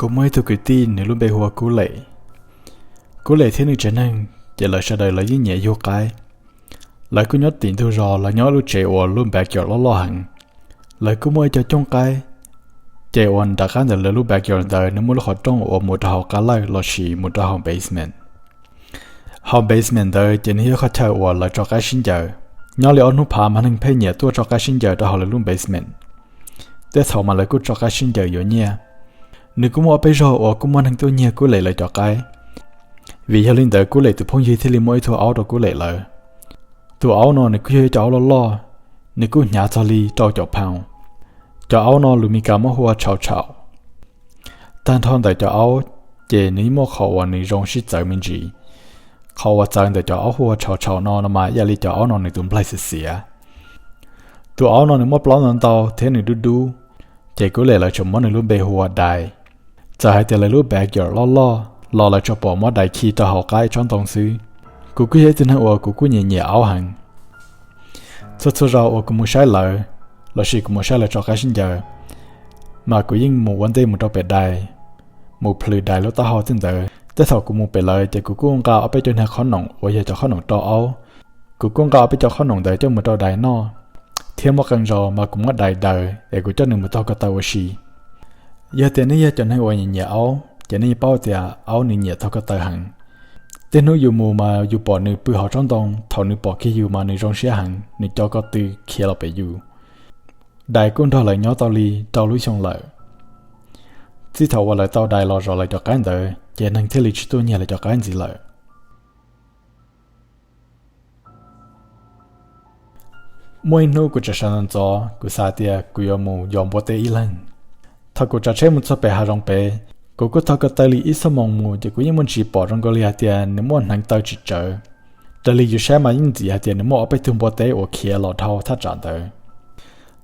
Kuv muaj ib tug kwv tij, nws lub npe hu ua Kub Lem. Kub Lem thiab nws tsev neeg ces lawv sawv daws lawv yeej nyiam yug qaib. Lawv kuj nyob tim ntug zos, lawv nyob lub tsev uas lub backyard loj loj heev. Lawv kuj muaj ib co cooj qaib, ces uas nram qab ntawm lawv lub backyard ntawd nws muaj lub qhov rooj uas mus rau hauv qab lawj lossis mus rau hauv basement. Hauv basement ntawd ces nws yog qhov chaw uas lawv tso qaib sib ncaws. Nyob li ob hnub phav mas neeg pheej nyiam tuaj tso qaib sib ncaws rau hauv lawv lub basement. Tej thaum mas lawv kuj tso qaib sib ncaws yuav nyiaj. Nws kuj muaj ob peb zaug uas kuj muaj neeg tuaj nyiag Kub Lem lawv cov qaib. Vim yog li ntawd Kub Lem tus phooj ywg thiaj li muab ib tug aub rau Kub Lem lawv. Tus aub no nws kuj yog ib co aub loj loj, nws kuj hnyav txog li rau caum pound. Cov aub no lus Mis Kas muab hu ua Chow Chow. Tag nrho ntawm cov aub ces nws yeej muaj qhov uas nws zoo sib txawv me ntsis. Qhov uas txawv ntawm cov aub hu ua Chow Chow no no mas ib yam li cov aub no nws tus nplaig xiav xiav. Tus aub no nws muaj plaub ntau ntau thiab nws dub dub, ces Kub Lem lawv tseem muab nws lub npe hu ua Dais. Txawm hais tias lawv lub backyard loj loj los lawv tsuas pom muab Dais khi rau hauv qab ib tsob ntoo xwb. Kuv kuj yog ib tug neeg uas kuv kuj nyiam nyiam aub heev. Txhua txhua zaus uas kuv mus saib lawv, lossis kuv mus saib lawv tso qaib sib ncaws, mas kuv yeej mus ua ntej mus rau pem Dais, mus plhws Dais lub taub hau tej ntawd. Tej thaum kuv mus pem lawv ces kuv kuj nqa ob peb cov niag qhob noom uas yog cov qhob noom rau aub. Kuv kuj nqa ob peb cov qhob noom ntawd coj mus rau Dais noj, thiab muaj qee zaus mas kuv muab Dais daws es kuv coj nws mus taug ko taw ua si. Yog tias nej yog cov neeg uas nyiam nyiam aub ces nej yeej paub tias aub nws nyiam taug ko taw heev. Tej hnub yus mus mas yus pom nws pw hauv tsob ntoo, thaum nws pom kiag yus mas nws zoo siab heev, nws co ko tw khiav los pem yus. Dais kuj nrog lawv nyob tau li rau lub xyoo lawm. Txij thaum uas lawv tau Dais los zov lawv cov qaib ntawd ces neeg thiaj li tsis tuaj nyiag lawv cov qaib ntxiv lawm. Muaj ib hnub kuv tseem sawv ntxov ntxov, kuv xav tias kuv yuav mus yos npua teb ib leeg. Thaum kuv tsav tsheb mus txog pem hav zoov pem, kuv kuj taug ko taw li ib xuab moos mus ces kuv yeej muaj ntsis pom zoo nkaus li hais tias nws muaj hneev taw tsis tsawv. Raws li yus saib mas yeej ntxim hais tias nws muaj ob peb tug npua teb uas khiav los dhau thaj tsam ntawd.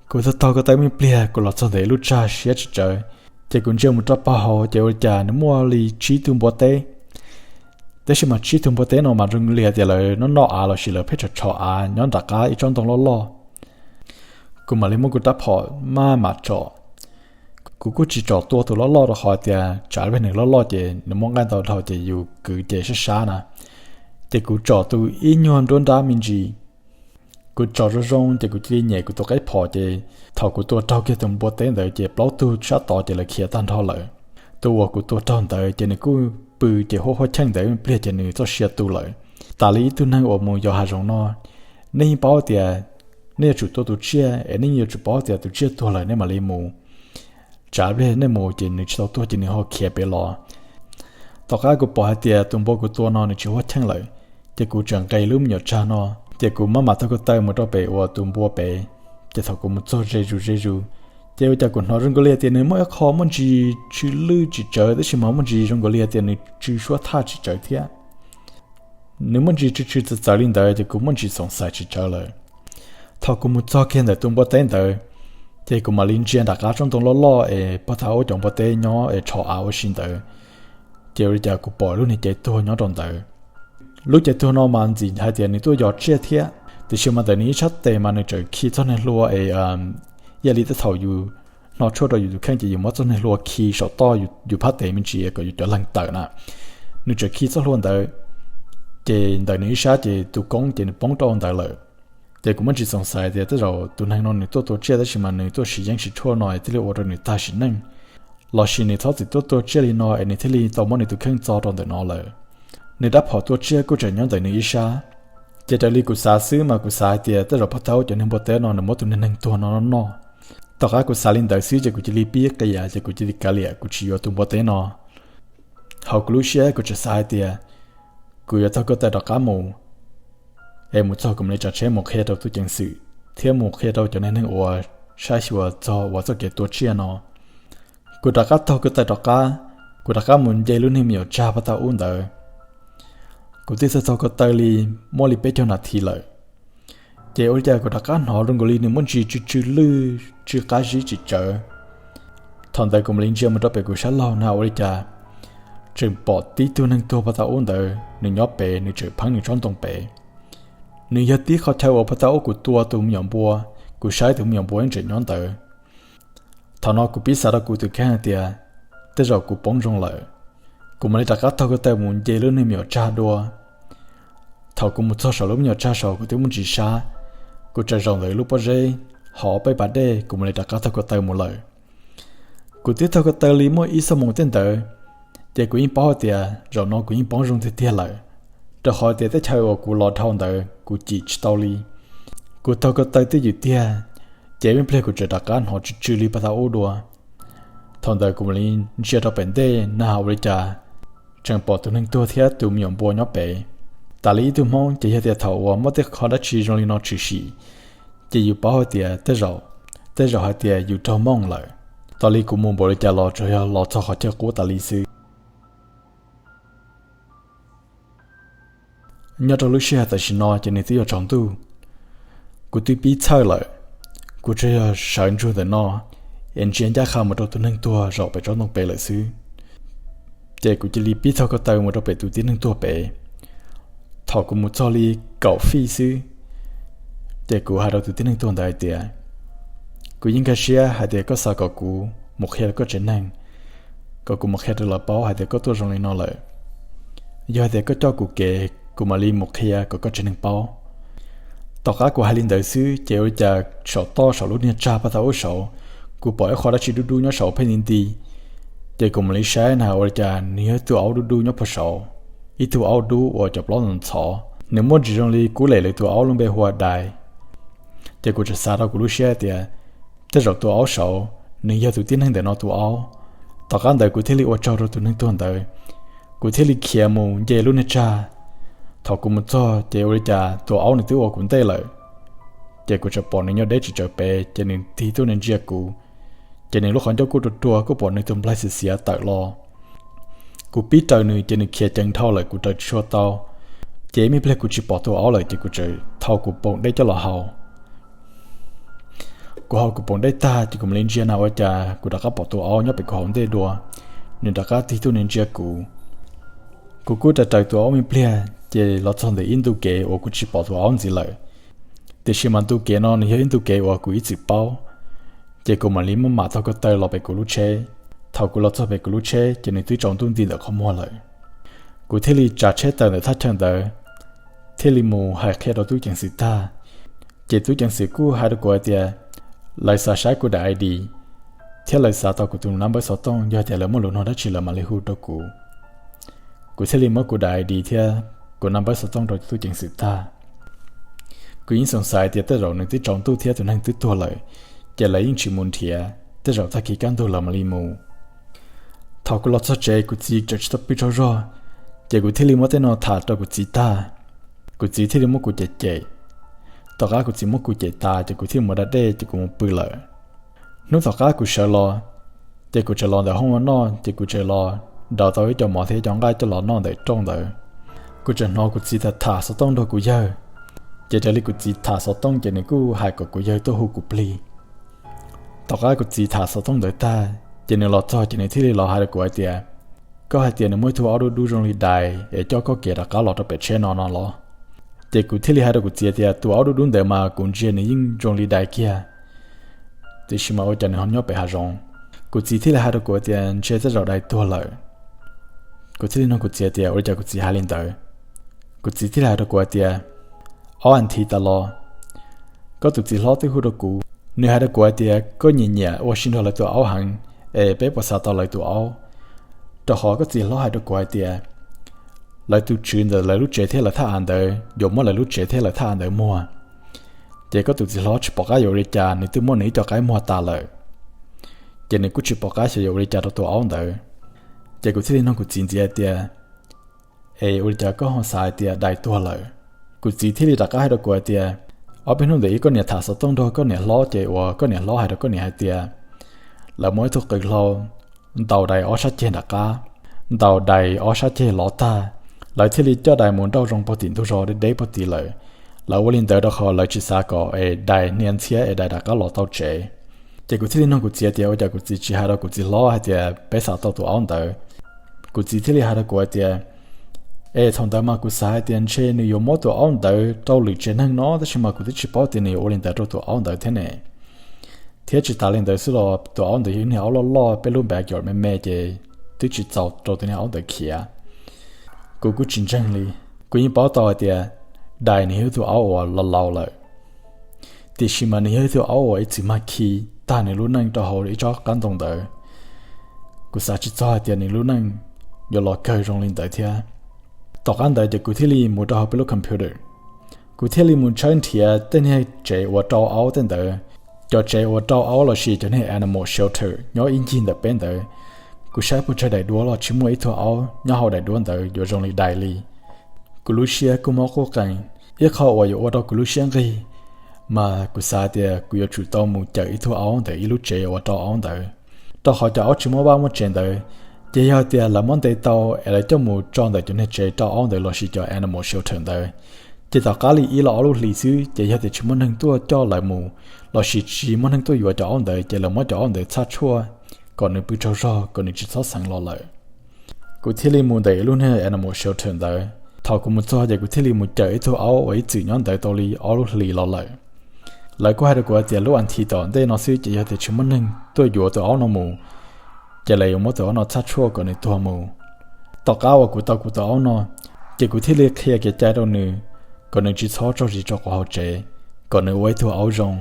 Kuv taug taug ko taw me pliag kuv los txog ntawm ib lub tsag siab tsis tsawv, ces kuv ntsia mus rau pag hauv ces ua li cas nws muaj li tsib tug npua teb. Tab sis mas tsib tug npua teb no mas zoo li hais tias lawv noj noj av lossis lawv pheej tso tso av nyob nram qab ib tsob ntoo loj loj. Kuv mam li muab kuv rab phom maj mam tsom. Kuv kuj tsis tsom tua tus loj loj rau qhov tias tsam ib pliag nws loj loj ces nws muaj nqaij ntau dhau ces yus kwv ces sab sab na. Ces kuv tsom tus ib nyuag nruab nrab me ntsis. Kuv tsom zoo zoo ces kuv cia li nyem kuv tus qaib phom ces thaum kuv tua raug kiag tus npua teb ntawd ces plaub tug sab tod ces lawv khiav tag nrho lawm. Tus uas kuv tua raug ntawd ces nws kuj pw ces huab huab cheej ntawd ib pliag ces nws txoj sia tu lawm. Tas li ib tug neeg uas mus yos hav zoov no, nej yeej paub tias nej yuav tsum tua tus tsiaj es nej yuav tsum paub tias tus tsiaj tuag lawm nej mam li mus. Tsam ib pliag nej mus ces nws tsis tau tuag ces nws ho khiav pem los. Tom qab kuv pom hais tias tus npua kuv tua no nws tsis huab cheej lawm, ces kuv tseem nqes lub me nyuam tsag no, ces kuv maj mam taug ko taw mus rau pem uas tus npua pem. Ces thaum kuv mus txog ze zus ze zus, ces ua cas kuv hnov zoo nkaus li tias nws muaj ib qho muaj ntsis tsw lwj tsis tsawv tab sis mas muaj ntsis zoo nkaus li tias nws tsw suab thaj tsis tsawv thiab. Nws muaj ntsis tsw tsw txawv txawv li ntawd ces kuv muaj ntsis xoom xais tsis tsawv lawm. Thaum kuv mus txog kiag ntawm tus npua teb ntawd, ces kuv mam li ntsia nram qab tsob ntoo loj loj es pog thaj ub cov npua teb nyob es tso av ua si ntawd. Ces ua li cas kuv pom lub niag cev tuag nyob rau ntawd. Lub cev tuag no mas ntxim hais tias nws tuaj yos tsiaj thiab, tiam sis mas ntawm nws ib sab tes mas nws tseem khi txoj niag hlua es, ib yam li tej thaum yus hno tshuaj rau yus tus kheej ces yus muab txoj niag hlua khi saum toj yus phab tes me ntsis kom yus cov leeg tawm na. Nws tseem khi txoj hlua ntawd, ces ntawm nws ib sab ces tus koob ces nws poob rau ntawd lawm. Ces kuv muaj ntsis xoom xais tias tej zaum tus neeg no nws tuaj tua tsiaj tab sis mas nws tuaj siv yeeb siv tshuaj no thiaj li ua rau nws tag sim neej, lossis nws txhob txwm tuaj tua tsiaj li no es nws thiaj li tau muab nws tus kheej txo rau ntawm no lawm. Nws rab phom tua tsiaj kuj tseem nyob ntawm nws ib sab. Ces raws li kuv xav xwb mas kuv xav hais tias tej zaum pog thab ub cov niag npua teb no nws muab tus niag neeg tuag no noj. Tom qab kuv xav li ntawd xwb ces kuv cia li pib qias ces kuv cia li kav liam kuv tsis yuav tus npua teb no. Hauv kuv lub siab kuv tseem xav hais tias kuv yuav taug ko taw rov qab mus, es mus txog kuv mam li tsav tsheb mus qhia rau tub ceev xwm thiab mus qhia rau cov neeg uas saib xyuas txog uas txoj kev tua tsiaj no. Kuv rov qab taug ko taw rov qab, kuv rov qab mus nce lub niag me nyuam tsag pog thab ub ntawd. Kuv twb txog taug ko taw li muaj li peb caug nas this lawm, ces ua li cas kuv rov qab hnov zoo nkaus li nws muaj ntsis tsw tsw lwj tsw qab zib tsis tsawv. Thaum ntawd kuv mam li ntsia mus rau pem kuv sab laug na ua li cas tseem pom tib tug neeg tuag pog thab ub ntawd nws nyob pem nws tseem pheeb nws tsob ntoo pem. Nws yog tib qhov chaw uas pog thab ub kuv tua tus me nyuam npua, kuv saib tus me nyuam npua yeej tseem nyob ntawd. Thaum no kuv pib xav rau kuv tus kheej hais tias tej zaum kuv poob zoo lawm. Kuv mam li rov qab taug ko taw mus nce lub niag me nyuam tsag dua. Thaum kuv mus txog saum lub me nyuam tsag saud kuv twb muaj ntsis sab, kuv tsaws zaum ntawm lub pob zeb, hauv peb pas dej, kuv mam li rov qab taug ko taw mus lawm. Kuv twb taug ko taw li muaj ib xuab moos tej ntawd, ces kuv yeej paub hais tias zaum no kuv yeej poob zoo tiag tiag lawm, rau qhov tias teb chaws uas kuv los dhau ntawd kuv cim tsis tau li. Kuv taug ko taw twj ywm tiag, ces ib pliag kuv tseem rov qab hnov tsw tsw li pas tas ub dua. Thaum ntawd kuv mam li ntsia rau pem ntej na ua li cas tseem pom tus neeg tuag thiab tus me nyuam npua nyob pem. Tas li ib tug Hmoob ces yog tias thaum uas muaj tej qho dab tsi zoo li no tshwm sim, ces yus paub hais tias tej zaum, tej zaum hais tias yus raug mooj lawm. Tas li kuv mus npaum li cas los tsuas yog los txog qhov chaw qub tas li xwb. Nyob rau lub sij hawm tam sim no ces nws twb yuav tsaus ntuj. Kuv twb pib txhawj lawm, kuv tsuas yog sawv ntsug ntawm no es ntsia ncaj qha mus rau tus neeg tuag zaum pem tsob ntoo pem lawm xwb. Ces kuv cia li pib taug ko taw mus rau pem tus tib neeg tuag pem. Thaum kuv mus txog li kaum fij xwb, ces kuv hais rau tus tib neeg tuag ntawd hais tias, kuv yeej nkag siab hais tias koj xav kom kuv mus qhia rau koj tsev neeg, kom kuv mus qhia rau lawv paub hais tias koj tuaj zoo li no lawm. Yog hais tias koj coj kuv kev, kuv mam li mus qhia kom koj tsev neeg paub. Tom qab kuv hais li ntawd xwb ces ua li cas saum toj saum lub niag tsag pab tau ub saud, kuv pom ib qho dab tsi dub dub nyob saud pheej nti nti. Ces kuv mam li saib na ua li cas nws yog ib tug aub dub dub nyob puag saud, ib tug aub dub uas cov plaub ntxhov ntxhov, nws muaj ntsis zoo li kub lem lawv tus aub lub npe hu ua Dais. Ces kuv tseem xav rau kuv lub siab tias tej zaum tus aub saud nws yog tus tib neeg ntawm no tus aub. Tom qab ntawd kuv thiaj li ua tsaug rau tus neeg tuag ntawd, kuv thiaj li khiav mus nce lub niag tsag. Thaum kuv mus txog ces ua li cas tus aub nws twb ua kuv ntej lawm. Ces kuv tseem pom nws nyob deb tsis tsawv pem ces nws tig tuaj nws ntsia kuv, ces nws lub qhov ncauj kuj rua rua kuj pom nws tus nplaig xiav xiav tawm los. Kuv pib raws nws ces nws khiav ceev dhau lawm kuv raws tsis tshua tau. Ces ib me pliag kuv tsis pom tus aub lawm ces kuv tseem thau kuv poom dej coj los haus. Kuv haus kuv poom dej tag ces kuv mam li ntsia na ua cas kuv rov qab pom tus aub nyob pem kuv hauv ntej dua, nws rov qab tig tuaj nws ntsia kuv. Kuv kuj raws raws tus aub me pliag ces los txog ntawm ib ntu kev uas kuv tsis pom tus aub ntxiv lawm. Tiam sis mas ntu kev no nws yog ib ntu kev uas kuv ib txwm paub, ces kuv mam li maj mam taug ko taw los pem kuv lub tsheb. Thaum kuv los txog pem kuv lub tsheb ces nws twb tsaus ntuj nti ntawm qhov muag lawm. Kuv thiaj li tsav tsheb tawm ntawm thaj chaw ntawd, thiaj li mus hais qhia rau tub ceev xwm tag. Ces tub ceev xwm kuj hais rau kuv hais tias lawv xav saib kuv daim I D thiab lawv xav tau kuv tus nab npawb xov tooj, yog tias lawv muaj lus nug dab tsi lawv mam li hu rau kuv. Kuv thiaj li muab kuv daim I D thiab kuv nab npawb xov tooj rau tub ceev xwm tag. Kuv yeej xoom xaiv tias tej zaum nws twb tsaus ntuj thiab tus neeg twb tuag lawm, ces lawv yeej tsis mus nrhiav, tej zaum tag kis kaj ntug lawv mam li mus. Thaum kuv los txog tsev kuv txiv tseem tsis tau pw tsaug zog, ces kuv thiaj li muab tej no tham rau kuv txiv tag. Kuv txiv thiaj li muab kuv cem cem. Tom qab kuv txiv muab kuv cem tas ces kuv thiaj mus da dej ces kuv mus pw lawm. Hnub tom qab kuv sawv los, ces kuv tseem los ntawm hoob ua noj ces kuv tseem los daus tau ib co mov thiab ib co nqaij coj los noj ntawm rooj ntawd. Kuv tseem hnov kuv txiv tham tham xov tooj nrog kuv yawg. Ces raws li kuv txiv tham xov tooj ces nws kuj hais kom kuv yawg tuaj hu kuv plig. Tom qab kuv txiv tham xov tooj ntawd tag, ces nws los txog ces nws thiaj li los hais rau kuv hais tias, koj hais tias nws muaj ib tug aub dub dub zoo li Dais es coj koj kev rov qab los rau pem tsheb no no los? Ces kuv thiaj li hais rau kuv txiv tias tus aub dub dub ntawd mas kuv ntsia nws yeej zoo li Dais kiag, tiam sis mas ua cas nws ho nyob pem hav zoov? Kuv txiv thiaj li hais rau kuv tias ntshe tej zaum Dais tuag lawm. Kuv thiaj li nug kuv txiv tias ua li cas kuv txiv hais li ntawd. Kuv txiv thiaj li hais rau kuv hais tias, ob as thiv tas los, koj tus txiv hlob twb hu rau kuv, nws hais rau kuv hais tias koj nyiam nyiam ua si nrog lawv tus aub heev, es peb puas xav tau lawv tus aub? Rau qhov koj txiv hlob hais rau kuv hais tias lawv tus tswv ntawm lawv lub tsev thiab lawv thaj av ntawd yuav muab lawv lub tsev thiab lawv thaj av ntawd muag. Ces koj tus txiv hlob tsis pom qab yuav ua li cas, nws twb muab nws ib co qaib muag tas lawm, ces nws kuj tsis pom qab xyov yuav ua li cas rau tus aub ntawd. Ces kuv thiaj li nug kuv txiv ntxiv hais tias, es ua li cas koj ho xav hais tias Dais tuag lawm? Kuv txiv thiaj li rov qab hais rau kuv hais tias, ob peb hnub ntawd ib koj niam tham xov tooj nrog koj niam hlob ces uas koj niam hlob hais rau koj niam hais tias lawv muab ib tug qws hlau ntaus Dais ob sab ceg nram qab, ntaus Dais ob sab ceg lov tag, lawv thiaj li coj Dais mus nrauj zoo puag tim ntug zos deb deb puag tim lawm. Lawv ua li ntawd rau qhov lawv tsis xav kom es Dais hnia ntxhiab es Dais rov qab los tau tsev. Ces kuv thiaj li nug kuv txiv tias ua cas kuv txiv tsis hais rau kuv txiv hlob hais tias peb xav tau tus aub ntawd. Kuv txiv thiaj li hais rau kuv hais tias, es thaum ntawd mas kuv xav hais tias ntshe nws yuav muab tus aub ntawd rau lwm tsev neeg no, tab sis mas kuv twb tsis paub tias nws yuav ua li ntawd rau tus aub ntawd thiab ne. Thiab tsis tas li ntawd xwb los tus aub ntawd yog ib niag aub loj loj peb lub npe cov me me ces twb tsis txaus rau tus niag aub ntawd khiav. Kuv kuj tsis ntseeg li. Kuv yeej paub tau hais tias dais nws yog ib tug aub uas laus laus lawm, tiam sis mas nws yog ib tug aub uas ib txwm mag khi tag nws lub neej rau hauv ib tsob qab ntoo ntawd. Kuv xav tsis txog hais tias nws lub neej yuav los kawg zoo li ntawd thiab. Tom qab ntawd ces kuv thiaj li mus rau hauv peb lub computer. Kuv thiaj li mus tshawb nrhiav tej niag tsev uas rau aub tej ntawd. Cov tsev uas rau aub lossis cov niag animal shelter nyob ib ncig ntawm peb ntawd, kuv saib puas tsawg daim duab los tsis muaj ib tug aub nyob hauv daim duab ntawd yuav zoo li dais li. Kuv lub siab kuj mob quj qees. Ib qho uas yuav ua rau kuv lub siab nqig, mas kuv xav tias kuv yuav tsum tau mus cawm ib tug aub ntawm ib lub tsev uas rau aub ntawd, rau qhov cov aub tsis muaj vaj muaj tsev ntawd, ces yog tias lawv muab ntes tau es lawv coj mus tso ntawm cov niag tsev rau aub ntawd lossis cov animal shelter ntawd, ces tom qab li ib los ob lub hlis xwb ces yog tias tsis muaj neeg tuaj coj lawv mus lossis tsis muaj neeg tuaj yuav cov aub ntawd ces lawv muab cov aub ntawd txhaj tshuaj kom nws pw tsaug zog kom nws tsis txhob xeev los lawm. Kuv thiaj li mus ntawm ib lub niag animal shelter ntawd. Thaum kuv mus txog ces kuv thiaj li mus cawm ib tug aub uas ib txwm nyob ntawd tau li ob lub hlis los lawm. Lawv kuj hais rau kuv tias lub as thiv tom ntej no xwb ces yog tias tsis muaj neeg tuaj yuav tus aub no mus, ces lawv yuav muab tus aub no txhaj tshuaj kom nws tuag mus. Tom qab uas kuv tau kuv tus aub no, ces kuv thiaj li qhia kev cai rau nws, kom nws tsis txhob tso zis rau quas hauv tsev, kom nws ua ib tug aub zoo.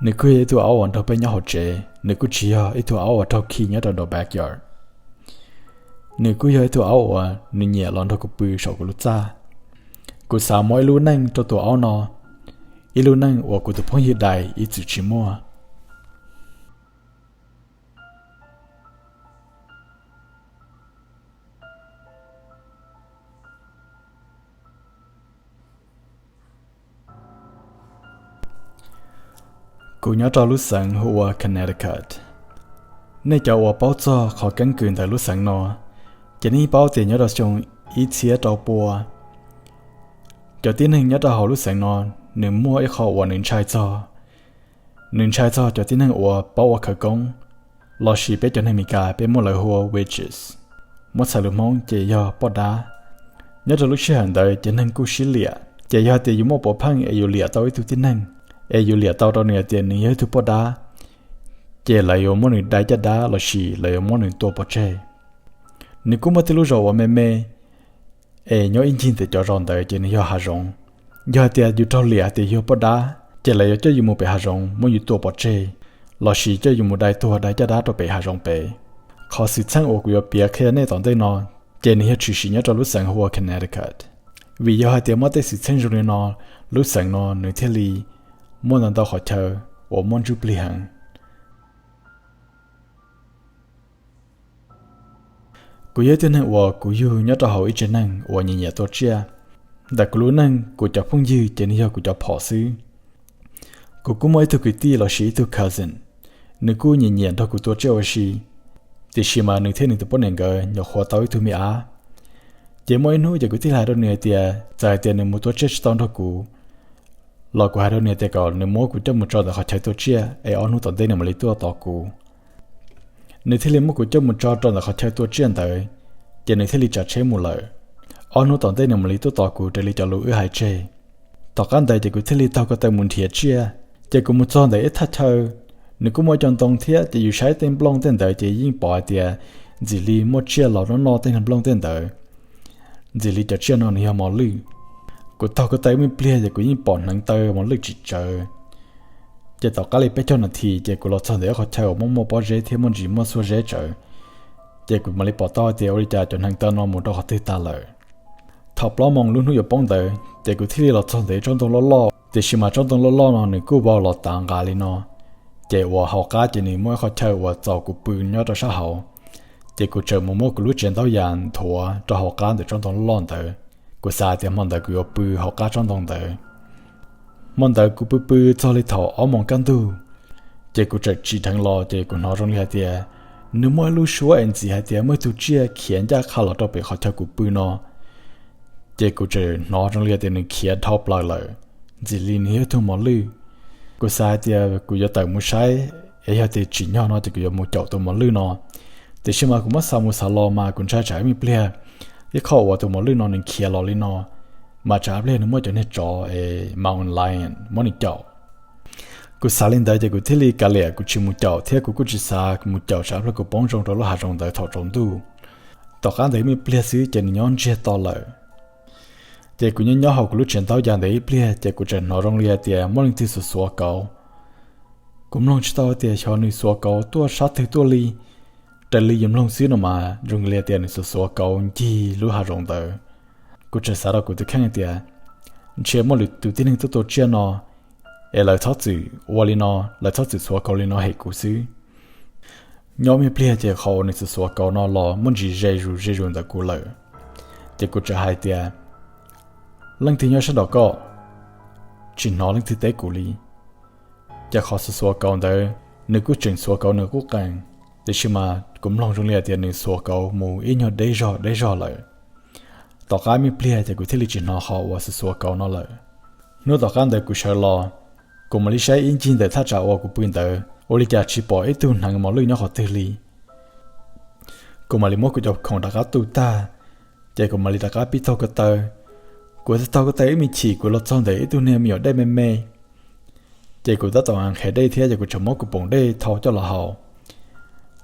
Nws kuj yog ib tug aub uas nrog peb nyob hauv tsev, nws kuj tsis yog ib tug aub uas raug khi nyob rau nraum backyard. Nws kuj yog ib tug aub uas nws nyiam los nrog kuv pw saum kuv lub txaj. Kuv xav muab ib lub neej rau tus aub no, ib lub neej uas kuv tus phooj ywg dais ib txwm tsis muaj. Kuv nyob rau lub xeev hu ua Connecticut. Nej cov uas paub txog qhov keeb kwm ntawm lub xeev no, ces nej paub tias nyob rau xyoo ib txhiab rau pua, cov tib neeg nyob rau hauv lub xeev no, nws muaj ib qho uas nws ntshai txog, nws ntshai txog cov tib neeg uas paub ua khawv koob, lossis peb cov neeg Meskas peb muab lawv hu ua witches, muab txhais lus Hmoob ces yog poj dab. Nyob rau lub sij hawm ntawd ces neeg kuj sib liam, ces yog tias yus muaj pov pheej es yus liam tau ib tug tib neeg, es yus liam tau rau nws hais tias nws yog ib tug poj dab, ces lawv yuav muab nws dai caj dab lossis lawv yuav muab nws tua pov tseg. Nws kuj muaj tej lub zos uas me me, es nyob ib ncig ntawm cov zos ntawd ces nws yog hav zoov. Yog hais tias yus raug liam hais tias yus yog poj dab, ces lawv yuav coj yus mus pem hav zoov muab yus tua pov tseg, lossis coj yus mus dai tuag dai caj dab rau pem hav zoov pem. Qhov xwm txheej uas kuv yuav piav qhia nej tom ntej no, ces nws yog tshwm sim nyob rau lub xeev hu ua Connecticut. Vim yog hais tias muaj tej xwm txheej zoo li no, lub xeev no nws thiaj li muaj ntau ntau qhov chaw uas muaj ntsuj plig heev. Kuv yog ib tug neeg uas kuv yug nyob rau hauv ib tsev neeg uas nyiam nyiam tua tsiaj. Ntawm kuv lub neej, kuv cov phooj ywg ces nws yog kuv cov phom xwb. Kuv kuj muaj ib tug kwv tij lossis ib tug cousin, nws kuj nyiam nyiam nrog kuv tua tsiaj ua si, tiam sis mas nws thiab nws tus poj niam nkawd nyuam qhuav tau ib tug me ab. Ces muaj ib hnub ces kuv thiaj li hais rau nws hais tias txawm hais tias nws mus tua tsiaj tsis tau nrog kuv los kuv hais rau nws tias kom nws muab kuv coj mus tso ntawm qhov chaw tua tsiaj es ob hnub tom ntej nws mam li tuaj tos kuv. Nws thiaj li muab kuv coj mus tso rau ntawm qhov chaw tua tsiaj ntawd, ces nws thiaj li tsav tsheb mus lawm. Ob hnub tom ntej nws mam li tuaj tos kuv raws li cov lus wb hais tseg. Tom qab ntawd ces kuv thiaj li taug ko taw mus nrhiav tsiaj. Ces kuv mus txog ntawm ib thaj chaw, nws kuj muaj cov ntoo thiab, ces yus saib tej nplooj tej ntawd ces yeej pom hais tias ntxim li muaj tsiaj los noj noj tej nplooj tej ntawd. Ntxim li cov tsiaj no nws yog mos lwj. Kuv taug ko taw me pliag ces kuv yeej pom hneev taw mos lwj tsis tsawg. Ces tom qab li peb caug nas this ces kuv los txog ntawm ib qhov chaw uas muaj muaj pob zeb thiab muaj ntsis muaj xuab zeb tsawv. Ces kuv mam li pom tau tias ua li cas cov hneev taw no mus rau qhov twg tag lawm. Thaum plaub moos lub hnub yuav poob ntawd ces kuv thiaj li los txog ntawm ib tsob ntoo loj loj, tiam sis mas tsob ntoo loj loj no nws kuj vau los tav nqa li no. Ces uas hauv qab ces nws muaj ib qhov chaw uas txaus kuv pw nyob rau sab hauv. Ces kuv txawm mus muab kuv lub tsev ntaub yas nthuav rau hauv qab ntawm tsob ntoo loj loj ntawd. Kuv xav tias hmo ntawd kuv yuav pw hauv qab tsob ntoo ntawd. Hmo ntawd kuv pw pw txog li thaum ob moos kaj ntug, ces kuv txawm tsim dheev los ces kuv hnov zoo li hais tias nws muaj ib lub suab es ntxim hais tias muaj ib tug tsiaj khiav ncaj qha los rau pem qhov chaw kuv pw no. Ces kuv txawm hnov zoo li hais tias nws khiav dhau plaws lawm, ntxim li nws yog ib tug mos lwj. Kuv xav hais tias kuv yuav tawm mus saib, es yog tias tsim nyog no ces kuv yuav mus caum tus mos lwj no. Tiam sis mas kuv muab xav mus xav los mas kuv ntshai tsam ib me pliag, ib qho uas tus mos lwj no nws khiav los li no, mas tsam ib pliag nws muaj cov niag tsov es mountain lion muab nws caum. Kuv xav li ntawd ces kuv thiaj li kav liam kuv tsis mus caum thiab kuv kuj tsis xav mus caum tsam kuv poob zoo rau lub hav zoov ntawd thaum tsaus ntuj. Tom qab ntawd ib me pliag xwb ces nws nyob ntsiag to lawm. Ces kuv nyob nyob hauv kuv lub tsev ntaub cas ntawd ib pliag ces kuv tseem hnov zoo li hais tias muaj leej twg xuav xuav kauv. Kuv mloog tsis tau tias xyov nws xuav kauv tuaj sab twg tuaj li, raws li yus mloog xwb no mas zoo li hais tias nws xuav xuav kauv ncig lub hav zoov ntawd. Kuv tseem xav rau kuv tus kheej tias ntshe muaj lwm tus tib neeg tuaj tua tsiaj no, es lawv txhob txwm ua li no, lawv txhob txwm xuav kauv li no hem kuv xwb. Nyob me pliag ces qhov uas nws xuav xuav kauv no los muaj ntsis ze zus ze zus ntawm kuv lawm. Ces kuv tseem hais tias, leej twg nyob sab nraum koj? Tsis hnov leej twg teb kuv li. Ces qhov xuav xuav kauv ntawd nws kuj tseem xuav kauv nws qub qees, tiam sis mas kuv mloog zoo li hais tias nws xuav kauv mus ib nyuag deb zog deb zog lawm. Tom qab me pliag ces kuv thiaj li tsis hnov qhov uas xuav xuav kauv no lawm. Hnub tom qab ntawd kuv sawv los, kuv mam li saib ib ncig ntawm thaj tsam uas kuv pw ntawd ua li cas tsis pom ib tug hneev mos lwj nyob qhov twg li. Kuv mam li muab kuv cov khoom rov qab tu tag, ces kuv mam li rov qab pib taug ko taw. Kuv taug ko taw ib me chim kuv los txog ntawm ib tug niag me nyuam dej me me, ces kuv tab tom nqhis dej thiab ces kuv tseem muab kuv poom dej thau coj los haus.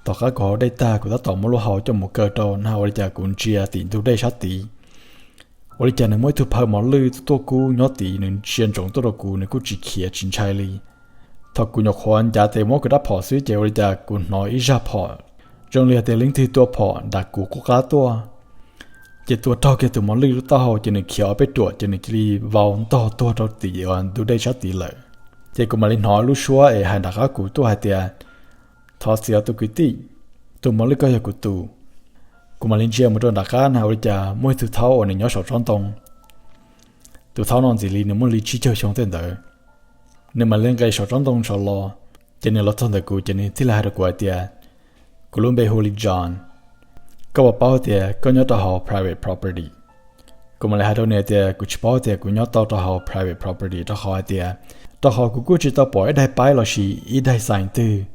Tom qab kuv haus dej tag kuv tab tom muab lub hau coj mus kaw rau na ua li cas kuv ntsia tim ntug dej sab tid, ua li cas nws muaj ib tug phaw mos lwj tuaj kub nyob tid, nws ntsia ntsoov tuaj rau kuv, nws kuj tsis khiav tsis ntshai li. Thaum kuv nyuam qhuav ncav tes muab kuv rab phom xwb ces ua li cas kuv hnov ib zaj phom zoo li hais tias leej twg tua phom nram kuv qub qab tuaj. Ces tua raug kiag tus mos lwj lub taub hau ces nws khiav ob peb ruam ces nws cia li vau ntog tuag rau tim ntug dej sab tid lawm. Ces kuv mam li hnov lub suab es hais nram qab kuv tuaj hais tias, thov txim os tus kwv tij, tus mos lwj koj yog kuv tus. Kuv mam li ntsia mus rau nram qab na ua li cas muaj ib tug thaub uas nws nyob saum tsob ntoo. Tus thaub no ntxim li nws muaj li tsib caug xyoo tej ntawd. Nws mam li nqes saum tsob ntoo saud los, ces nws los txog ntawm kuv ces nws thiaj li hais rau kuv hais tias, kuv lub npe hu li John. Koj puas paub tias koj nyob rau hauv private property? Kuv mam li hais rau nws tias kuv tsis paub tias kuv nyob tau rau hauv private property rau qhov hais tias, rau qhov kuv kuj tsis tau pom ib daig paib lossis ib daig sign twg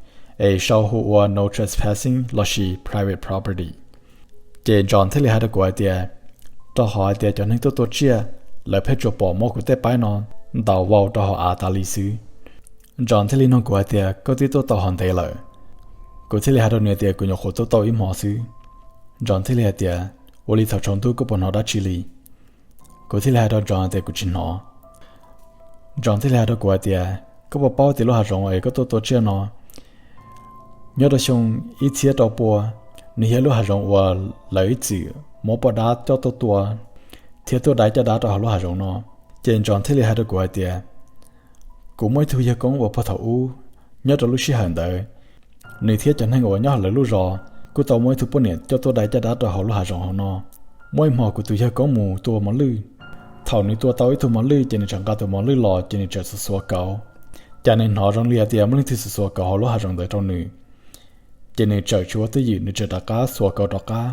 es sau hu ua no trespassing lossis private property. Ces John thiaj li hais rau kuv hais tias, rau qhov hais tias cov neeg tuaj tua tsiaj, lawv pheej tsuas pom muab kuv tej paib no ntaus vau rau hauv av tas li xwb. John thiaj li nug kuv hais tias koj twb tuaj tau hov ntev lawm? Kuv thiaj li hais rau nws tias kuv nyuam qhuav tuaj tau ib hmo xwb. John thiaj li hais tias, ua li thaum tsaus ntuj koj puas hnov dab tsi li? Kuv thiaj li hais rau John tias kuv tsis hnov. John thiaj li hais rau kuv hais tias, koj puas paub tias lub hav zoov es koj tuaj tua tsiaj no, nyob rau xyoo ib txhiab rau pua, nws yog lub hav zoov uas lawv ib txwm muab poj dab coj tuaj tua thiab tuaj dai caj dab rau hauv lub hav zoov no. Ces John thiaj li hais rau kuv hais tias, kuv muaj ib tug yawg koob uas puag thaum ub, nyob rau lub sij hawm ntawd, nws thiab cov neeg uas nyob hauv lawv lub zos kuj tau muaj ib tug poj niam coj tuaj dai caj dab rau hauv lub hav zoov hauv no. Muaj ib hmo kuv tus yawg koob mus tua mos lwj. Thaum nws tua tau ib tug mos lwj ces nws tseem nqa tus mos lwj los ces nws txawm xuav xuav kauv. Cas nws hnov zoo li hais tias muaj leej twg xuav xuav kauv hauv lub hav zoov ntawd rau nws. Ces nws txawm tsis ua twj ywm, nws txawm rov qab xuav kauv rov qab.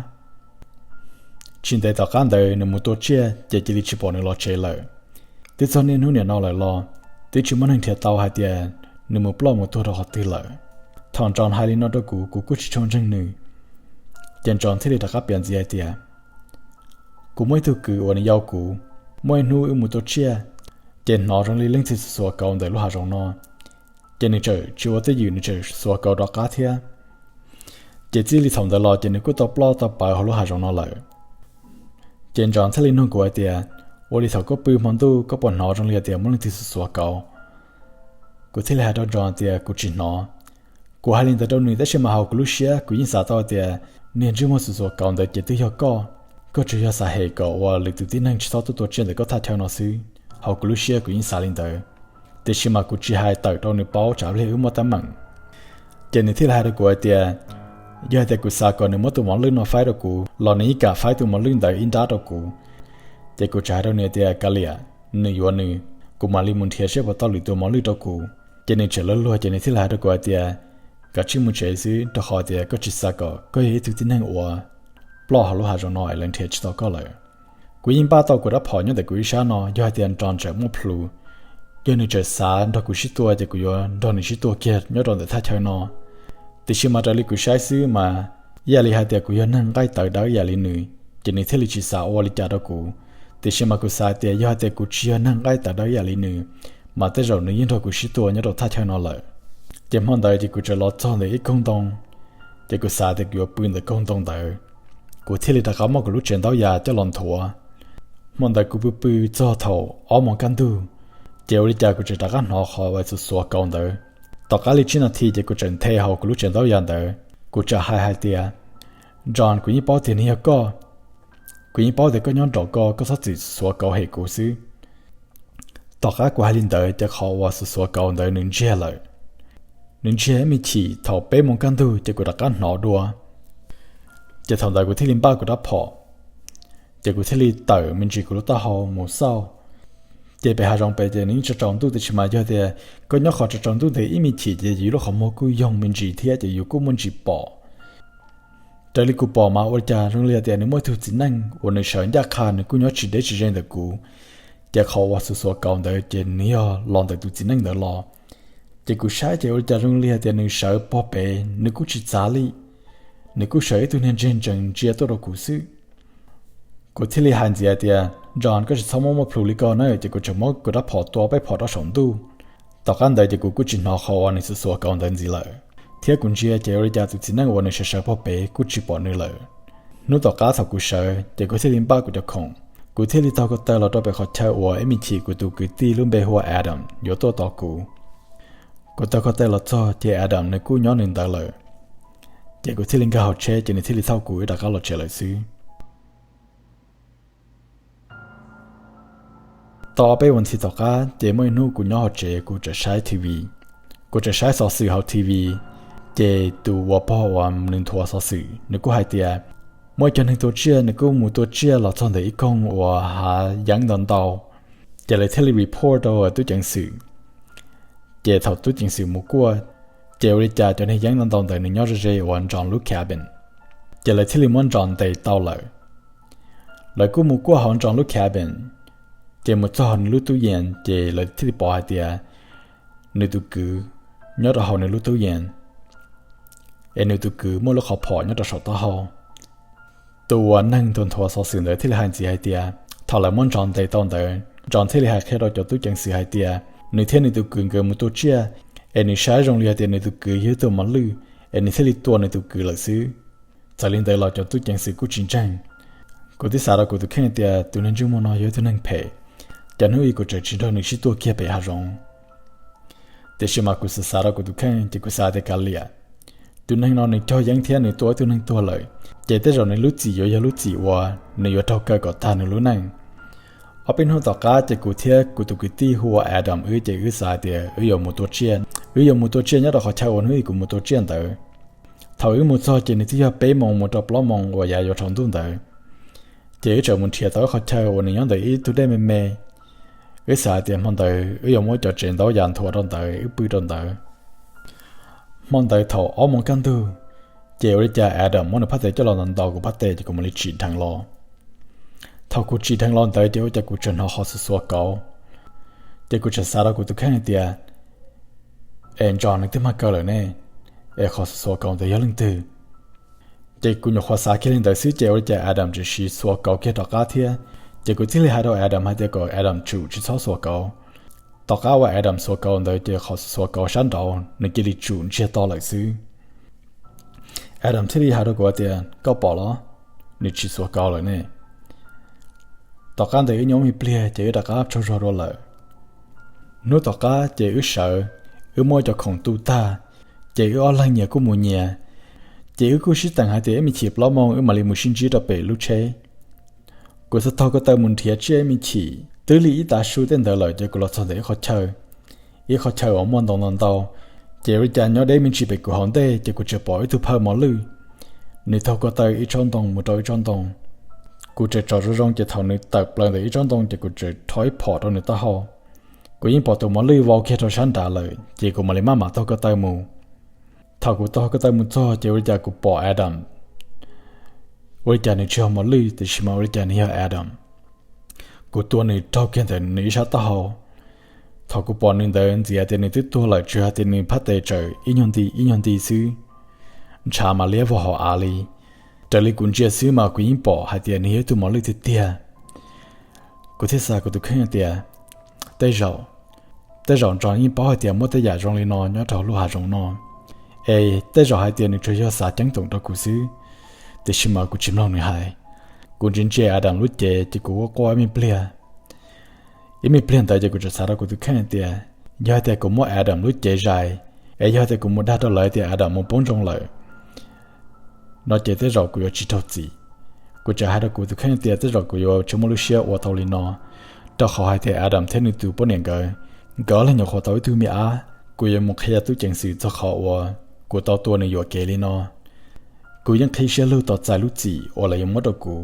Tsis ntev tom qab ntawd nws mus tua tsiaj ces cia li tsis pom nws los tsev lawm. Twb txog niaj hnub niam no lawm los twb tsis muaj neeg nrhiav tau hais tias nws mus ploj mus tuag rau qhov twg lawm. Thaum John hais li no rau kuv, kuv kuj tsis tshua ntseeg nws. Ces John thiaj li rov qab piav ntxiv hais tias, kuv muaj ib tug kwv uas nws yau kuv, muaj ib hnub wb mus tua tsiaj, ces hnov zoo li leej twg xuav kauv ntawm lub hav zoov no. Ces nws txawm tsis ua twj ywm, nws txawm xuav kauv rov qab thiab. Ces txij li thaum ntawd los ces nws kuj tau ploj tau pawv hauv lub hav zoov no lawm. Ces John thiaj li nug kuv hais tias, ua li thaum koj pw hmo ntuj koj puas hnov zoo li hais tias muaj leej twg xuav kauv? Kuv thiaj li hais rau John tias kuv tsis hnov. Kuv hais li ntawd rau nws tab sis mas hauv kuv lub siab kuv yeej xav tau tias niag ntsej muag xuav xuav kauv ntawd ces twb yog koj. Koj tsuas yog xav hem kom uas lwm tus tib neeg tsis txhob tuaj tua tsiaj ntawm koj thaj chaw no xwb. Hauv kuv lub siab kuv yeej xav li ntawd, tiam sis mas kuv tsis hais tawm rau nws paub tsam pliag wb muaj teeb meem. Ces nws thiaj li hais rau kuv hais tias, yog hais tias kuv xav kom nws muab tus mos lwj no faib rau kuv los nws yeej kam faib tus mos lwj ntawd ib nrab rau kuv. Ces kuv txawm hais rau nws tias kav liam, nws yuav nws, kuv mam li mus nrhiav seb puas tau lwm tus mos lwj rau kuv. Ces nws tseem luag luag ces nws thiaj li hais rau kuv hais tias, kav tsij mus tsev xwb rau qhov tias koj tsis xav kom koj yog ib tug tib neeg uas ploj hauv lub hav zoov no es lawv nrhiav tsis tau koj lawm. Kuv yeej npaj tau kuv rab phom nyob ntawm kuv ib sab no, yog hais tias John tseem muaj plhus, yog nws tseem xav nrog kuv sib tua ces kuv yuav nrog nws sib tua kiag nyob rau ntawm thaj chaw no. Tiam sis mas raws li kuv saib xwb mas ib yam li hais tias kuv yog neeg nqaij tawv dawb ib yam li nws, ces nws thiaj li tsis xav ua li cas rau kuv. Tiam sis mas kuv xav tias yog hais tias kuv tsis yog neeg nqaij tawv dawb ib yam li nws, mas tej zaum nws yeej nrog kuv sib tua nyob rau thaj chaw no lawm. Ces hmo ntawd ces kuv txawm los txog ntawm ib koog ntoo, ces kuv xav tias kuv yuav pw ntawm koog ntoo ntawd, kuv thiaj li rov qab muab kuv lub tsev ntaub yas coj los nthuav. Hmo ntawd kuv pw pw txog thaum ob moos kaj ntug, ces ua li cas kuv txawm rov qab hnov qhov uas xuav xuav kauv ntawd. Tom qab li tsib nas this ces kuv txawm nthe hauv kuv lub tsev ntaub yas ntawd, kuv txawm hais hais tias, John, kuv yeej paub tias nws yog koj. Kuv yeej paub tias koj nyob nraum ko, koj txhob txwm xuav kauv hem kuv xwb. Tom qab kuv hais li ntawd ces qhov uas xuav xuav kauv ntawd nws ntsiag lawm. Nws ntsiag ib me chim thaum peb moos kaj ntug ces kuv rov qab hnov dua. Ces thaum ntawd kuv thiaj li npaj kuv rab phom, ces kuv thiaj li tawm me ntsis kuv lub taub hau mus xauj. Ces pem hav zoov pem ces nws yeej tsaus tsaus ntuj, tiam sis mas yog tias koj nyob qhov tsaus tsaus ntuj ntawd ib me chim ces yus lub qhov muag kuj yoog me ntsis thiab ces yus kuj muaj ntsis pom. Raws li kuv pom mas ua li cas zoo li hais tias nws muaj ib tug txiv neej uas nws sawv ncaj qha, nws kuj nyob tsis deb tsis ze ntawm kuv. Ces qhov uas xuav xuav kauv ntawd ces nws yog los ntawm tus txiv neej ntawd los. Ces kuv saib ces ua li cas zoo li hais tias nws sawv pog pem, nws kuj tsis txav li, nws kuj sawv ib tug niag ntseg ntsees ntsia tuaj rau kuv xwb. Kuv thiaj li hais ntxiv hais tias, John, koj tsis txhob muab muaj plhus li ko na. Ces kuv txawm muab kuv rab phom tua peb phom rau saum ntuj. Tom qab ntawd ces kuv kuj tsis hnov qhov uas nws xuav xuav kauv ntawd ntxiv lawm, thiab kuv ntsia ces ua li cas tus txiv neej uas nws sawv sawv pog pem kuj tsis pom nws lawm. Hnub tom qab thaum kuv sawv ces kuv thiaj li npaj kuv cov khoom, kuv thiaj li taug ko taw los rau pem qhov chaw uas ib me chim kuv tus kwv tij lub npe hu ua Adam yuav tuaj tos kuv. Kuv taug ko taw los txog ces Adam nws kuj nyob nws ntawd lawm. Ces kuv thiaj li nkag hauv tsheb ces nws thiaj li thauj kuv wb rov qab los tsev lawm xwb. Tau ob peb vas thiv tom qab ces muaj ib hnub kuv nyob hauv tsev kuv tseem saib T V. Kuv tseem saib xov xwm hauv T V, ces tus uas pog uas nws nthuav xov xwm nws kuj hais tias muaj ib cov neeg tua tsiaj, nws kuj mus tua tsiaj los txog ntawm ib koog uas hav yeeb ntau ntau, ces lawv thiaj li report rau tub ceev xwm. Ces thaum tub ceev xwm mus kuaj, ces ua li cas cov niag yeeb ntau ntau ntawd nws nyob ze ze uas John lub cabin, ces lawv thiaj li muab John ntes tau lawm. Lawv kuj mus kuaj hauv John lub cabin, ces mus txog nws lub tub yees ces lawv thiaj li pom hais tias nws tus kwv nyob rau hauv nws lub tub yees, es nws tus kwv muaj lub qhov phom nyob rau saum taub hau. Tus uas neeg nthuav nthuav xov xwm ntawd thiaj li hais ntxiv hais tias thaum lawv muab John ntes tau ntawd, John thiaj li hais qhia rau cov tub ceev xwm hais tias nws thiab nws tus kwv nkawd mus tua tsiaj, es nws saib zoo li hais tias nws tus kwv yog ib tug mos lwj, es nws thiaj li tua nws tus kwv lawm xwb. Txawm li ntawd los cov tub ceev xwm kuj tsis ntseeg. Kuv twb xav rau kuv tus kheej tias tus neeg ntsej muag no yog ib tug neeg phem, ces hnub ib kuv tseem tsis nrog nws sib tua kiag pem hav zoov. Tiam sis mas kuv xav xav rau kuv tus kheej ces kuv xav tias kav liam, tus neeg no nws cog yeeb thiab nws tua ib tug neeg tuag lawm, ces tej zaum nws lub txim yuav yog lub txim uas nws yuav raug kaw kom tag nws lub neej. Ob peb hnub tom qab ces kuv thiab kuv tus kwv tij hu ua Adam wb ces wb xav hais tias wb yuav mus tua tsiaj, wb yuav mus tua tsiaj nyob rau qhov chaw uas hnub ib kuv mus tua tsiaj ntawd. Thaum wb mus txog ces nws twb yog peb moos mus rau plaub moos uas yav yuav tsaus ntuj ntawd. Ces wb txawm mus nrhiav tau ib qhov chaw uas nws nyob ntawm ib tug dej me me. Wb xav hais tias hmo ntawd wb yuav muab cov tsev ntaub yas nthuav rau ntawd wb pw rau ntawd. Hmo ntawd thaum ob moos kaj ntug, ces ua li cas Adam muab nws phab tes coj los ntaus kuv phab tes ces kuv mam li tsim dheev los. Thaum kuv tsim dheev los ntawd ces ua cas kuv tseem hnov qhov xuav xuav kauv. Ces kuv tseem xav rau kuv tus kheej hais tias, es John nws twb mag kaw lawm ne, es qhov xuav xuav kauv ntawd yog leej twg? Ces kuv nyuam qhuav xav kiag li ntawd xwb ces ua li cas Adam tseem siv xuav kauv kiag rov qab thiab. Ces kuv thiaj li hais rau Adam hais tias kom Adam tsum tsis txhob xuav kauv. Tom qab uas Adam xuav kauv ntawd ces qhov xuav kauv sab nraud nws cia li tsum ntsiag to lawm xwb. Adam thiaj li hais rau kuv tias, koj pom los, nws tsis xuav kauv lawm ne. Tom qab ntawd wb nyob me pliag ces wb rov qab tsaug zog dua lawm. Hnub tom qab ces wb sawv, wb muab cov khoom tu tag, ces wb ob leeg nyias kuj mus nyias. Ces wb kuj sib teem hais tias ib me chim plaub moos wb mam li mus sib ntsib rau pem lub tsheb. Kuv txawm taug ko taw mus nrhiav tsiaj ib me chim, twb li ib tav su tej ntawd lawm ces kuv los txog ntawm ib qhov chaw, ib qhov chaw uas muaj ntoo ntau ntau. Ces ua li cas nyob deb me ntsis pem kuv hauv ntej ces kuv tseem pom ib tug phawj mos lwj, nws taug ko taw ib tsob ntoo mus rau ib tsob ntoo. Kuv tseem tsom zoo zoo ces thaum nws tawm plaws ntawm ib tsob ntoo ces kuv tseem rho ib phom rau nws taub hau. Kuv yeej pom tus mos lwj vau kiag rau sab nrad lawm ces kuv mam li maj mam taug ko taw mus. Thaum kuv taug ko taw mus txog ces ua li cas kuv pom Adam. Ua li cas nws tsis yog mos lwj tiam sis mas ua li cas nws yog Adam. Kuv tua nws raug kiag ntawm nws ib sab taub hau. Thaum kuv pom nws ntawd ntxiv tias nws twb tuag lawm tsuas hais tias nws phab tes tseem ib nyuag nti ib nyuag nti xwb, ntshav mas liab vog hauv av li. Raws li kuv ntsia xwb mas kuv yeej pom hais tias nws yog ib tug mos lwj tiag tiag. Kuv thiaj xav kuv tus kheej tias tej zaum Tej zaum nrog yeej paub hais tias muaj tej yam zoo li no nyob rau lub hav zoov no, es tej zaum hais tias nws tsuas yog xav ceeb toom rau kuv xwb, tiam sis mas kuv tsis mloog nws hais. Kuv ntsia ntsia Adam lub cev ces kuv quaj quaj ib me pliag. Ib me pliag ntawd ces kuv txawm xav rau kuv tus kheej tias, yog hais tias kuv muab Adam lub cev zais, es yog tias kuv mus dag rau lawv tias Adam mus poob ntsoo lawm no ces tej zaum kuv yuav tsis raug txim. Kuv txawm hais rau kuv tus kheej tias tej zaum kuv yuav tsis muaj lub siab ua tau li no, rau qhov hais tias Adam thiab nws tus poj niam nkawd, nkawd ob leeg nyuam qhuav tau ib tug me ab. Kuv yuav mus qhia tub ceev xwm txog qhov uas kuv tau tua nws yuam kev li no. Kuv yeej qhib siab lug tos txais lub txim uas lawv yuav muab rau kuv.